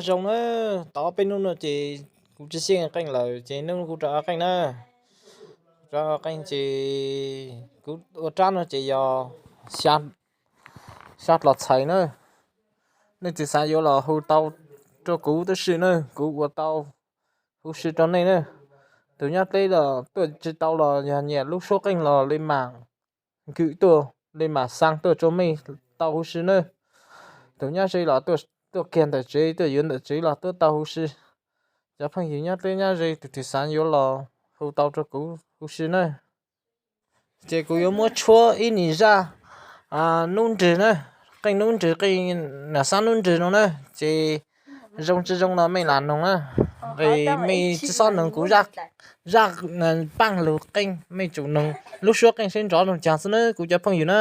Zoo na, tau ob peb hnub no ces kuv tsis xyeej qeej lawm ces hnub no kuv rov qeej na. Rov qeej ces kuv ua rab no ces yog xya, xya los txhais na. Nej tsis xav yuav los hu tau rau kuv tab sis na, kuv ua tau huv si rau nej na. Tus nyob deb los tuaj tsis tau los yog nyiam lub suab qeej los li mam nkwm tuaj, li mam xa tuaj rau mej tau huv si na. Tus nyob ze los tuaj kiag ntawm tsev, tuaj yuav ntawm tsev los tuaj tau huv si. Cov phooj ywg nyob deb nyob ze tus twg xav yuav los hu tau rau kuv huv si na. Ces kuv yuav muab tshuab ib nim zaj nub nrig na, qeej nub nrig, qeej nam xab nub nrig no na, ces zoo tsis zoo los mej lam noog na. Es mej tsis txhob noog kuv zaj paaj lug qeej, mej tsum noog lub suab qeej seb nrov zoo caag xwb na kuv cov phooj ywg na.